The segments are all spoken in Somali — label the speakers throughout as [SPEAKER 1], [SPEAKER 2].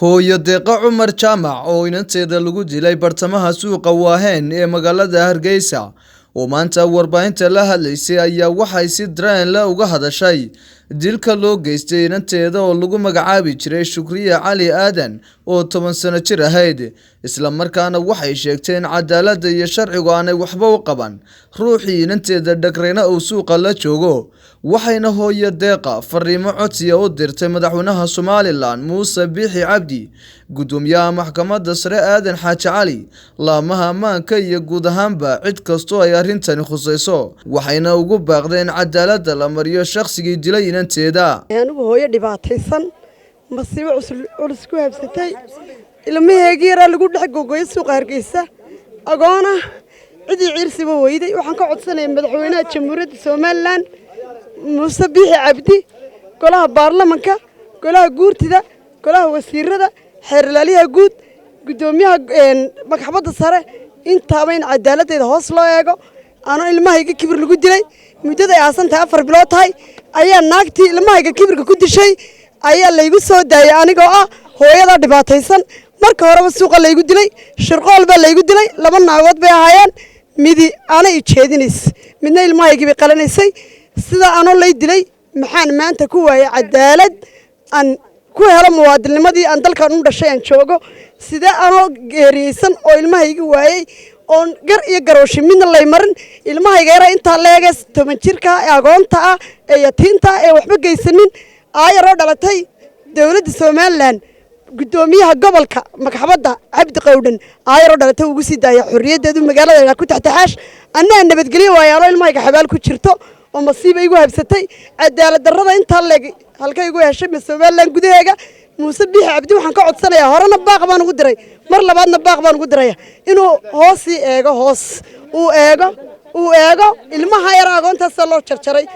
[SPEAKER 1] Hooyo Deeqa Cumar Jaamac oo inanteeda lagu dilay bartamaha suuqa Waaheen ee magaalada Hargeysa oo maanta warbaahinta la hadlaysay ayaa waxay si dareen leh uga hadashay dilka loo geystay inanteeda oo lagu magacaabi jiray Shukriye Cali Aadan oo 10 sano jir ahayd. Isla markaana waxay sheegtay in cadaaladda iyo sharcigu aanay waxba u qaban ruuxii inanteeda dhagrayna uu suuqa la joogo. Waxayna hooyo Deeqa fariimo codsiya u dirtay madaxweynaha Somalilan Muuse Biixi Cabdi, gudoomiyaha maxkamadda sare Aadan Xaaji Cali, laamaha ammaanka iyo guud ahaanba cid kastoo ay arrintani khusayso. Waxayna ugu baaqdeen in cadaaladda la mariyo shakhsigii dilay inanteeda.
[SPEAKER 2] Anigu hooyo dhibaataysan, masiibo culus ku habsatay, ilmaheegii yaraa lagu dhex gogoyay suuqa Hargeysa, agoona cidii ciirsiba weyday. Waxaan ka codsanaya madaxweynaha Jamhuuriyadda Somalilan Muuse Biixi Cabdi, golaha baarlamanka, golaha guurtida, golaha wasiirada, xeer ilaaliyaha guud, guddoomiyaha maxkamadda sare, intaaba in cadaaladdeeda hoos loo eego. Anoo ilmahayga kibir lagu dilay, muddada ay aasan tahay 4 bilood tahay, ayaa naagtii ilmahayga kibirka ku dishay ayaa laygu soo daayay anigoo ah hooyada dhibaataysan. Marka horeba suuqa laygu dilay, shirqool baa laygu dilay. 2 naagood bay ahaayeen, midi ana i jeedinays, midna ilmahaygii bay qalanaysay. Sida anoo lay dilay maxaan maanta ku waayay cadaalad aan ku helo muwaadinimadii aan dalkan u dhashay aan joogo? Sidee anoo geeriyeysan oo ilmahaygi waayey oon gar iyo garooshi midna lay marin, ilmahayga yara intaa leege 10 jirka ee agoonta ah ee yatiinta ah ee waxba geysanin, aayaroo dhalatay dowladda Somalilan, guddoomiyaha gobolka maxkamadda Cabdi Qowdhan aayaroo dhalatay ugu sii daaya xorriyaddeedu magaalada ku taxtaxaash, annaa nabadgelyo waaye anoo ilmahayga xabaal ku jirto oo masiiba igu habsatay? Cadaalad darrada intaa leeg halkay igu heshay ma Somalilan gudaheega? Muuse Biixi Cabdi waxaan ka codsanayaa, horena baaq baan ugu diray, mar labaadna baaq baan ugu diraya, inuu hoosii eego, hoos uu eego, uu eego ilmaha yar agoontaasa loo jarjaray,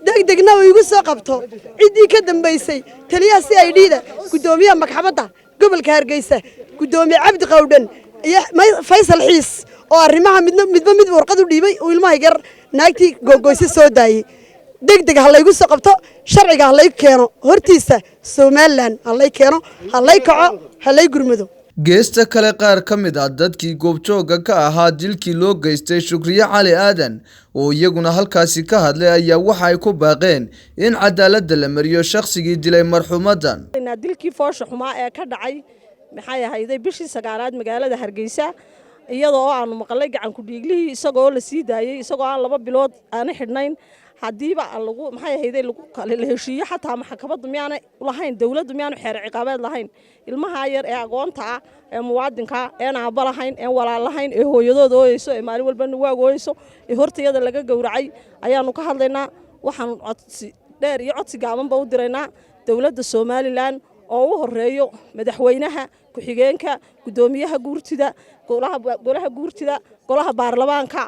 [SPEAKER 2] degdegna uu igu soo qabto ciddii ka dambaysay, taliyaha CID-da, guddoomiyaha maxkamadda gobolka Hargeysa, guddoomiye Cabdi Qowdhan iyo Faysal Xiis, oo arrimaha midna midba mid warqad u dhiibay uu ilmaha yar naagtii googoysa soo daayey. Degdeg ha laygu soo qabto, sharciga ha lay keeno hortiisa, Somalilan ha lay keeno, ha lay kaco, ha lay gurmado.
[SPEAKER 1] Geesta kale, qaar ka mid ah dadkii goobjoogga ka ahaa dilkii loo geystay Shukriye Cali Aadan oo iyaguna halkaasi ka hadlay ayaa waxa ay ku baaqeen in cadaaladda la mariyo shakhsigii dilay marxuumadan.
[SPEAKER 3] Dilkii foosha xumaa ee ka dhacay, maxay ahayday, bishii 9aad magaalada Hargeysa, iyadoo oo aanu maqalay gacanku dhiiglihii isagoo la sii daayey isagoo aan 2 bilood aana xidhnayn. Haddiiba lagu, maxay ahayday, lagu kale la heshiiyo, xataa maxkamaddu miyaanay lahayn, dowladdu miyaanu xeer ciqaabeed lahayn? Ilmaha yar ee agoonta ah ee muwaadinka een aabba lahayn, een walaal lahayn, ee hooyadooda ooyeyso, ee maalin walba nuwaag ooyeyso, ee hortayada laga gowracay ayaanu ka hadlaynaa. Waxaanu codsi dheer iyo codsi gaabanba u diraynaa dowladda Somalilan oo u horeeyo madaxweynaha, ku-xigeenka, guddoomiyaha guurtida, golaha guurtida, golaha baarlamaanka,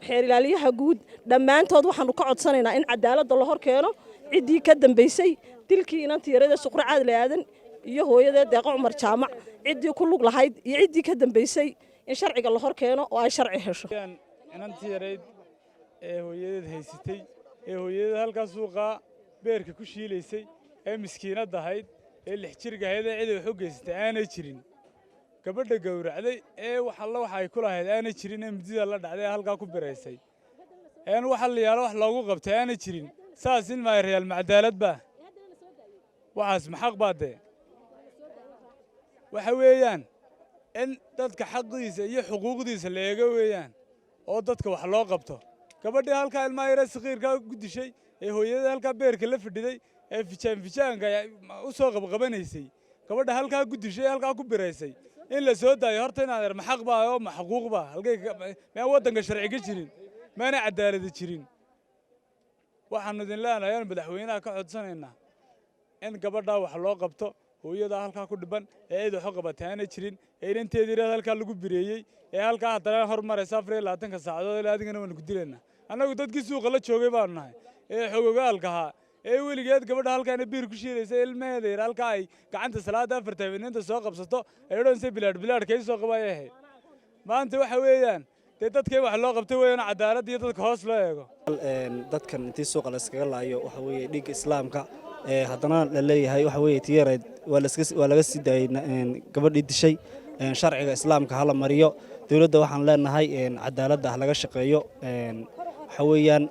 [SPEAKER 3] xeer ilaaliyaha guud. Dhammaantood waxaanu ka codsanaynaa in cadaaladda la hor keeno ciddii ka dambaysay dilkii inantii yarada Suqro Caadle Aadan iyo hooyadeed Deeqo Cumar Jaamac. Ciddii ku lug lahayd iyo ciddii ka dambaysay in sharciga la hor keeno oo ay sharci hesho.
[SPEAKER 4] Inantii yarayd ee hooyadeed haysatay, ee hooyadeed halkaa suuqaa beerka ku shiilaysay, ee miskiinadda ahayd, ee 6 jirka ahayd, ee cid wax u geysatay aanay jirin, gabadha gowracday ee wax alla waxa ay ku lahayd aanay jirin, ee midida la dhacday ee halkaa ku biraysay, een waxa la yaalo wax loogu qabtay aanay jirin, saas in maay reyaal macadaalad baa? Waxaas ma xaq baa dee? Waxa weeyaan in dadka xaqiisa iyo xuquuqdiisa la eego weeyaan oo dadka wax loo qabto. Gabadhii halkaa ilmaha yare sakiirkaa ku dishay, ee hooyada halkaa beerka la fadhiday, ee fijaan fijaanka u soo qabqabanaysay, gabadha halkaa ku dishay, halkaa ku biraysay, in la soo daayo horta inaad ma xaq baa oo ma xuquuq baa? Halkay miyaan waddanka sharci ka jirin? Maana cadaaladi jirin? Waxaanu idin leenahay oon madaxweynaha ka codsanaynaa in gabadhaa wax loo qabto, hooyadaa halkaa ku dhiban ee cid wax u qabatay aanay jirin, ee inanteedii reed halkaa lagu bireeyey, ee halkaa haddana hor maraysa 24-ka saacadood ilaa adigana waanu ku dilaynaa. Annagu dadkii suuqa la joogay baanu nahay ee xogogaalka ahaa, ee weligeed gabadha halkaana biir ku shiilaysa, ilmaheeda yar halkaa ay gacanta salaada 4 habeeninta soo qabsato ay odhanaysa bilaadh bilaadh kay soo qabay ahayd. Maanta waxa weeyaan dee dadka in wax loo qabto weeyaan, cadaaladda iyo dadka hoos loo eego.
[SPEAKER 5] Dadkan intii suuqa la iskaga laayo, waxa weeye dhiigga islaamka haddana la leeyahay, waxa weeye tiyareed. Waa laga sii daayey gabadhii dishay. Sharciga Islaamka hala mariyo. Dowladda waxaan leenahay, cadaaladda ha laga shaqeeyo. Waxa weeyaan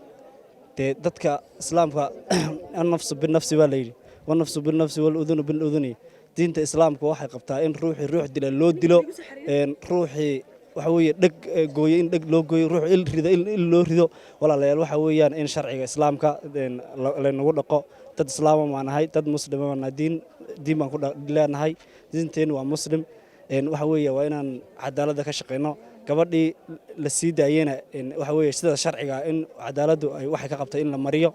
[SPEAKER 5] dee dadka Islaamka النفس بالنفس baa layidhi، والنفس بالنفس والأذن بالأذن. Diinta Islaamka waxay qabtaa in ruuxii ruux dila loo dilo, ruuxii waxa weeye dheg gooyo in dheg loo gooyo, ruux il rida il loo rido. Walaalayaal, waxa weeyaan in sharciga Islaamka laynagu dhaqo. Dad Islaama maa nahay, dad Muslima maa nahay, diin baan ku leenahay, diinteennu waa Muslim. Waxa weeye waa inaan cadaaladda ka shaqeyno. Gabadhii la sii daayena waxa weeye sida sharciga in cadaaladdu ay waxay ka qabtay in la mariyo.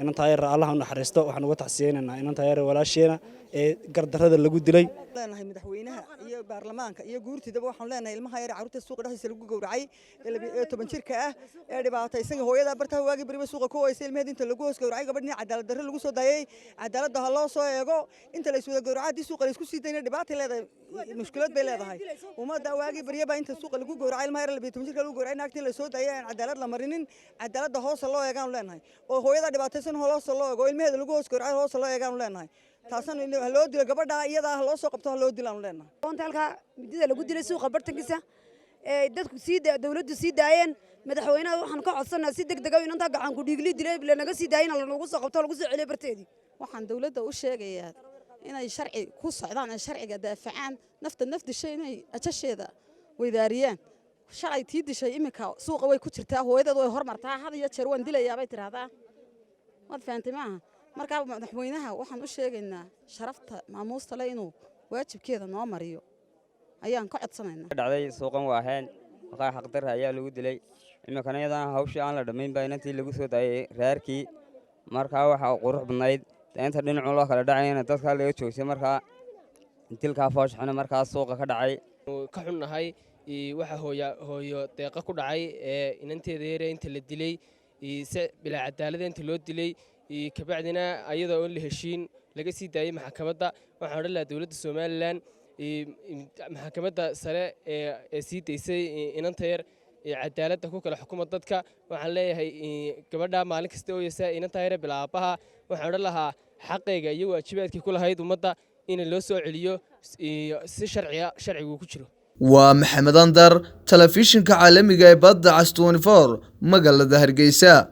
[SPEAKER 5] Inantaa yar Allah u naxariisto. Waxaan uga tacsiyeynaynaa inantaa yar walaasheena ee gardarrada lagu dilay.
[SPEAKER 6] Leenahay madaxweynaha iyo baarlamaanka iyo guurtidaba, waxaan leenahay ilmaha yar, carruurta suuqa dhexdiisa lagu gowracay ee 10 jirka ah ee dhibaataysan, hooyada bartaha waagii beriba suuqa ku ooysay, ilmaheed inta lagu hoos gowracay, gabadhii cadaalad darro lagu soo daayay, cadaaladda ha loo soo eego. Inta la iswada gowraco haddii suuqa la isku sii dayna, dhibaatay leedahay, mushkilad bay leedahay ummadda. Waagii baryaba inta suuqa lagu gowracay ilmaha yar 12 jirka lagu gowracay, naagtii la soo daayay aan cadaalad la marinin, cadaaladda hoosa loo eegaanu leenahay, oo hooyada dhibaataysan hoosa loo eego, ilmaheeda lagu hoos gowracay hoosa loo eegaanu leenahay. Taasna ha loo dilo gabadha iyadaa, ha loo soo qabto, ha loo dilaanu leenahay.
[SPEAKER 2] Oonta halkaa midida lagu dilay suuqa bartankiisa ee dadku sii dowladdu sii daayeen, madaxweynaha waxaan ka codsanaa si deg deg ah inantaa gacan ku dhiigli dilay lanaga sii daayina, lanagu soo qabto, lagu soo celiyo barteedii.
[SPEAKER 7] Waxaan dowladda u sheegayaa inay sharci ku socdaan, ay sharciga daafacaan, nafta naf dishay inay ajasheeda weydaariyaan. Shalay tii dishay iminka suuqa way ku jirtaa, hooyadeed way hormartaa, had iyo jeer waan dilayaa bay tidhaahdaa. Waad fahantay maaha? Markaa madaxweynaha waxaan u sheegaynaa sharafta maamuusta le inuu waajibkeeda noo mariyo ayaan ka codsanaynaa.
[SPEAKER 8] Dhacday suuqan Waaheen, maqaa xaqdarra ayaa lagu dilay. Iminkana iyadana hawshii aan la dhammayn baa inantii lagu soo daayay reerkii. Markaa waxaa qurux badnayd inta dhinacu loo kala dhacayana dadkaa laga joogsay. Markaa dilkaa fooshaxuna markaa suuqa ka dhacay.
[SPEAKER 9] Ka xunnahay waxa hooya hooyo Deeqa ku dhacay ee inanteeda yare inta la dilay si bilaa cadaalada inta loo dilay, kabacdina ayadoo oon la heshiin laga sii daayey maxkamadda. Waxaan odhan lahaa dowladda Somaliland, maxkamadda sare ee sii daysay inanta yar, cadaaladda ku kala xukuma dadka. Waxaan leeyahay gabadha maalin kasta ooyeysa, inanta yare bilaa aabbaha, waxaan odhan lahaa xaqayga iyo waajibaadkii ku lahayd ummadda in loo soo celiyo si sharciga sharcigu ku jiro.
[SPEAKER 1] Waa Maxamed Andar, telefishinka caalamiga ee Badda Cas 24, magaalada Hargeysa.